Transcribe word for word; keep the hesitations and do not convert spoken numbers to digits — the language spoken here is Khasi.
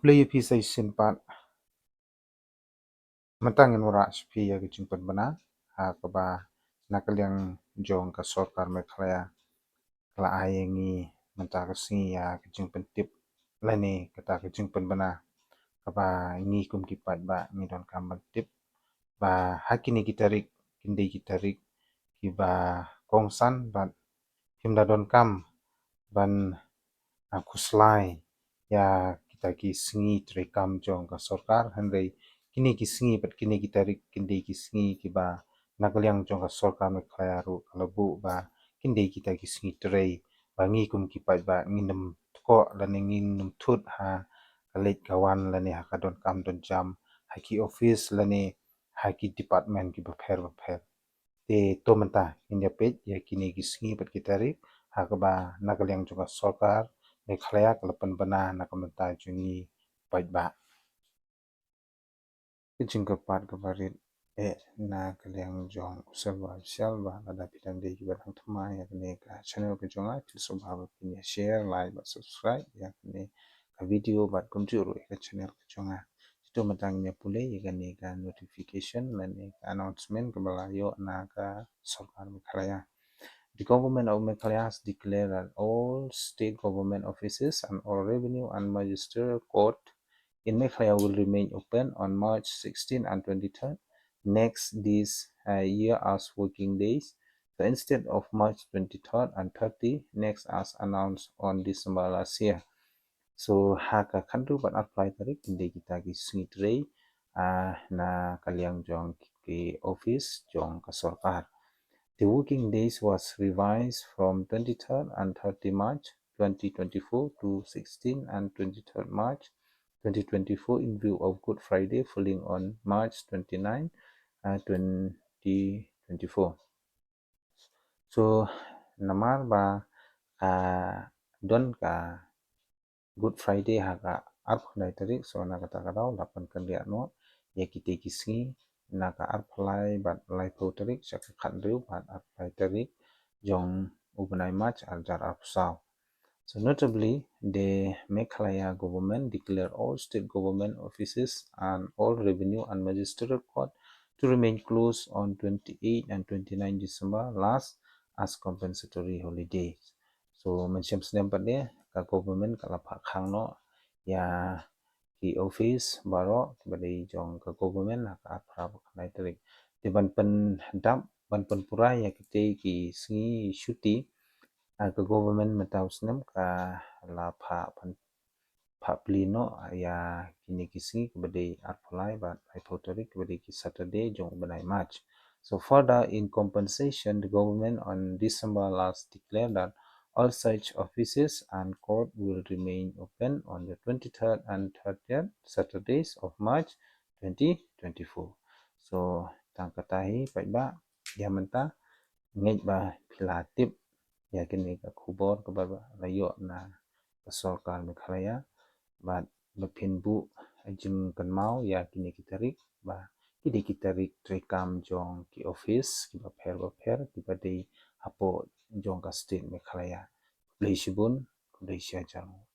Khublei ïa phi sa shisien pat. Mynta ngin wanrah sha phi ïa ka jingpynbna ha kaba na ka liang jong ka sorkar Meghalaya ka la ai ïa ngi mynta ka sngi ïa ka jingpyntip lane kata ka jingpynbna kaba ngi kum ki paidbah ngi donkam ban tip ba ha kine ki tarik kin dei ki tarik kiba kongsan bad kim da donkam ban, ah, khuslai ïa kita ki sngi treikam jong ka sorkar, hynrei kine ki sngi bad kine ki tarik kin dei ki sngi kiba na ka liang jong ka sorkar Meghalaya ruh ka la buh ba kin dei kita ki sngi trei ba ngi kum ki paidbah ngin ym tkoh lane ngin ym thut ha ka leit ka wan lane ha ka donkam donjam ha ki office lane ha ki department kiba pher ba pher. Te to mynta ngin ïa peit ïa kine ki sngi bad ki tarik ha kaba na ka liang jong ka sorkar Meghalaya ka la pynbna na ka bynta jong ngi paidbah. Ka jingkyrpad kaba rit eh na ka liang jong u Salwa Official ba lada phi dang dei kiba dang thymmai ïa kane ka channel ka jong nga, phi sngewbha ba phin ïa share, like bad subscribe ïa kane ka video bad kumjuh ruh ïa ka channel ka jong nga. Te to mynta ngin ïa pule ïa kane ka notification lane ka announcement kaba la ïoh na ka sorkar Meghalaya. The government of Meghalaya has declared that all state government offices and all revenue and magisterial court in Meghalaya will remain open on March sixteen and twenty-third next this, uh, year as working days. So instead of March twenty-third and thirty next as announced on December last year. So ha ka khatduh bad arphew lai tarik kin dei kita ki sngi trei, ah, na ka liang jong ki office jong ka sorkar. The working days was revised from twenty-third and thirty March twenty twenty-four to sixteen and twenty-third March twenty twenty-four in view of Good Friday falling on March twenty-nine, uh, twenty twenty-four. So namar ba ka don ka Good Friday ha ka arphew lai tarik, so na kata ka daw la pynkynriah noh ïa kitei ki sngi na ka arphew lai bad laiphew tarik sha ka khathynriew bad arphew lai tarik jong u bnai March arhajar arphew saw. So notably, the Meghalaya government declared all state government offices and all revenue and magisterial court to remain closed on twenty-eight and twenty-nine December last as compensatory holidays. So mynshem snem pat de ka government ka la phah khang noh ïa ki office baroh kiba dei jong ka government ha ka arphew phra bad khyndai tarik. Te ban pyndap, ban pynpura ïa kitei ki sngi shuti, ah, ka government mynta u snem ka la phah pyn, phah plie noh ïa kine ki sngi kiba dei arphew lai bad laiphew tarik kiba dei ki Saturday jong u bnai March. So further, in compensation, the government on December last declared that all such offices and court will remain open on the twenty-third and thirtieth Saturdays of March twenty twenty-four. So tang kata hi paidbah, ïa mynta ngeit ba phi la tip ïa kane ka khubor kaba la ïoh na ka sorkar Meghalaya bad ba phin buh jingkynmaw ïa kine ki tarik ba ki dei ki tarik treikam jong ki office kiba pher ba pher kiba dei hapoh jong ka state Meghalaya. Khublei shibun, khublei shihajar nguh.